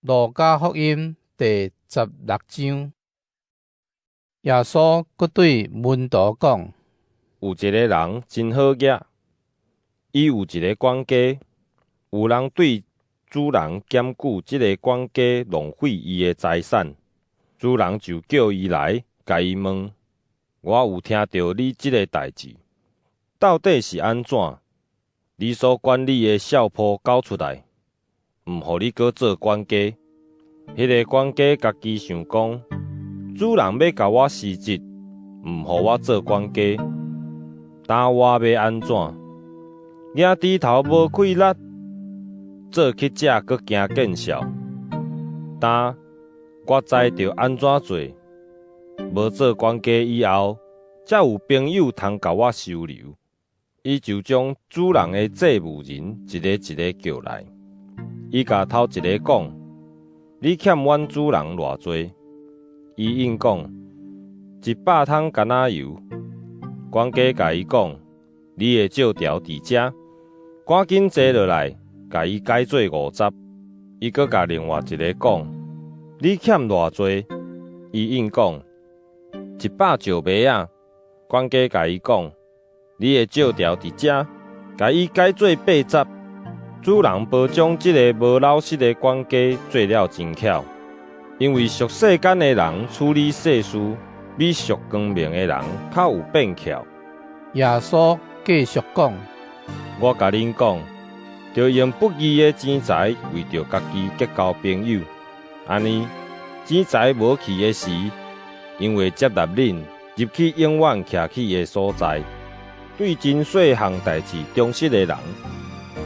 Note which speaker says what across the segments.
Speaker 1: 路加福音第16章，耶穌閣對門徒講：
Speaker 2: 有一个人真好額，伊有一个管家，有人對主人檢舉這个管家浪費伊的財產，主人就叫伊來，共伊問：我有聽著你這个代誌，到底是按怎？你所管理的痟僕交出來，毋予你閣做管家。彼个管家家己想講：主人欲共我辭職，毋予我做管家，今我欲按怎？舉豬頭無氣力，做乞者閣驚見笑。今我知著按怎做，無做管家以後，才有朋友通共我收留。伊就將主人的債務人一个一个叫來，伊共頭一个講：你欠阮主人偌濟？伊應講：100桶橄欖油。管家共伊講：你的借條佇遮，趕緊坐落來，共伊改做50。伊閣共另外一个講：你欠偌濟？伊應講：100石麥仔。管家共伊講：你的借條佇遮，共伊改做80。主人褒獎這个無老實的管家做了真巧，因為屬世間的人處理世事，比屬光明的人較有變巧。
Speaker 1: 耶穌繼續講：
Speaker 2: 我共恁講，著用不義的錢財為著家己結交朋友，按呢錢財無去的時，𪜶會接納恁入去永遠徛起的所在。對真細項代誌忠實的人，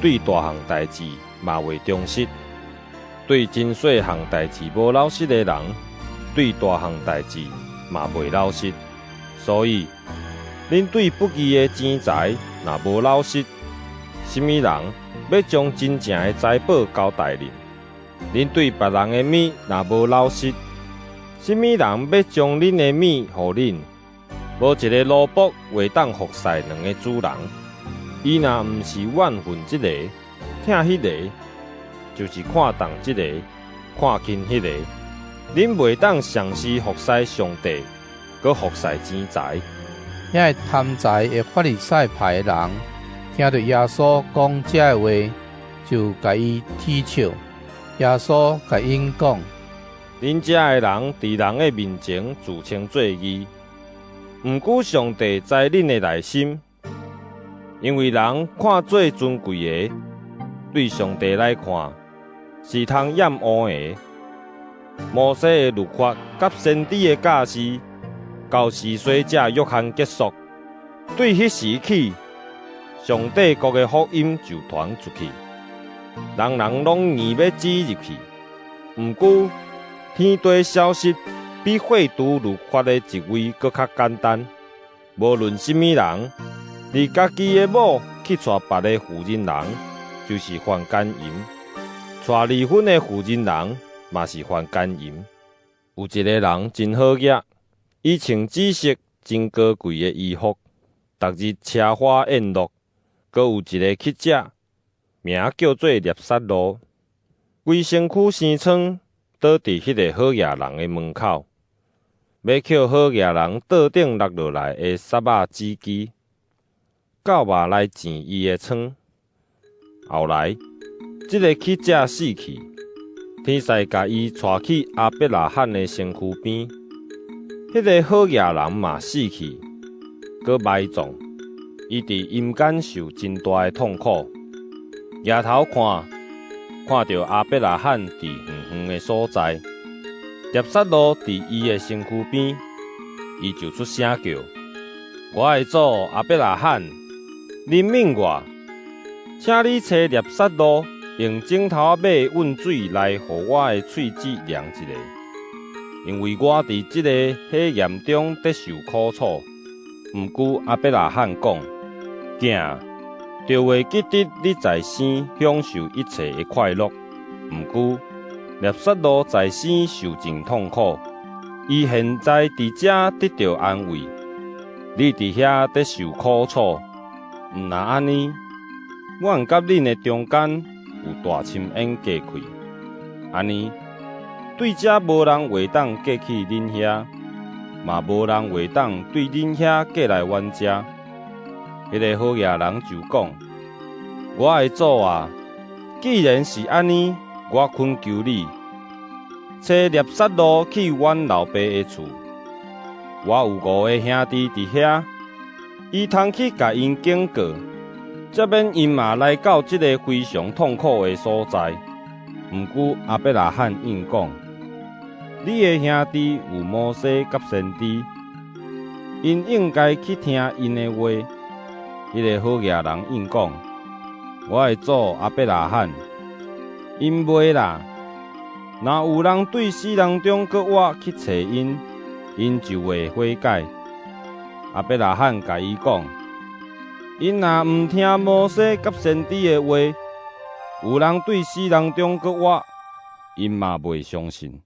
Speaker 2: 對大項代誌嘛會忠實；對真細項代誌無老實的人，對大項代誌嘛袂老實。所以，恁對不義的錢財若無老實，啥物人欲將真正的財寶交代恁？恁對別人的物若無老實，啥物人欲將恁的物予恁？無一个奴僕會當服侍兩个主人。伊若毋是怨恨這个，疼彼个，就是看重這个，看輕彼个。恁袂當同時服侍上帝，閣服侍錢財。
Speaker 1: 遐个貪財的法利賽派的人，聽著耶穌講這个話，就共伊恥笑。耶穌共𪜶講：
Speaker 2: 恁遮的人佇人的面前自稱做義，毋過上帝知恁的內心，因為人看做尊貴的，對上帝來看是通厭惡的。摩西的律法佮先知的教示，到施洗者約翰結束。對彼時起，上帝國的福音就傳出去，人人攏硬欲擠入去。毋過天地消失比廢除律法的一位閣較簡單。無論啥物人，離家己的某去娶別个婦人人，就是犯姦淫；娶離婚的婦人人，嘛是犯姦淫。有一个人真好額，伊穿紫色真高貴的衣服，逐日奢華宴樂。閣有一个乞者，名叫做納撒路，規身軀生瘡，倒佇彼个好額人的門口，欲抾好額人桌頂落落來的屑仔子枝，到肉來糋伊的瘡。後來，這个乞者死去，天使共伊帶去亞伯拉罕的身軀邊。彼个好額人嘛死去，閣埋葬。伊佇陰間受真大的痛苦。舉頭看，看著亞伯拉罕佇遠遠的所在，納撒路佇伊的身軀邊，伊就出聲叫：我的祖亞伯拉罕，憐憫我，請你差納撒路用指頭仔尾溫水來予我的喙舌涼一下，因為我佇這个火焰中咧受苦楚。毋過亞伯拉罕講：囝，著會記得你在生享受一切的快樂，毋過納撒路在生受盡痛苦。伊現在佇遮得著安慰，你佇遐咧受苦楚。毋但按呢，阮佮恁的中間有大深淵隔開，按呢對遮無人會當過去恁遐，嘛無人會當對恁遐過來阮遮。彼个好額人就講：我的祖啊，既然是按呢，我懇求你，差納撒路去阮老爸的厝。我有五个兄弟佇遐，伊通去共𪜶警告，才免𪜶嘛來到這个非常痛苦的所在。毋過亞伯拉罕應講：你的兄弟有摩西佮先知，𪜶應該去聽𪜶的話。彼个好額人應講：我的祖亞伯拉罕，𪜶袂啦。若有人對死人中閣活去揣𪜶，𪜶就會悔改。亞伯拉罕共伊講：𪜶若毋聽摩西佮先知的話，有人對死人中閣活，𪜶嘛袂相信。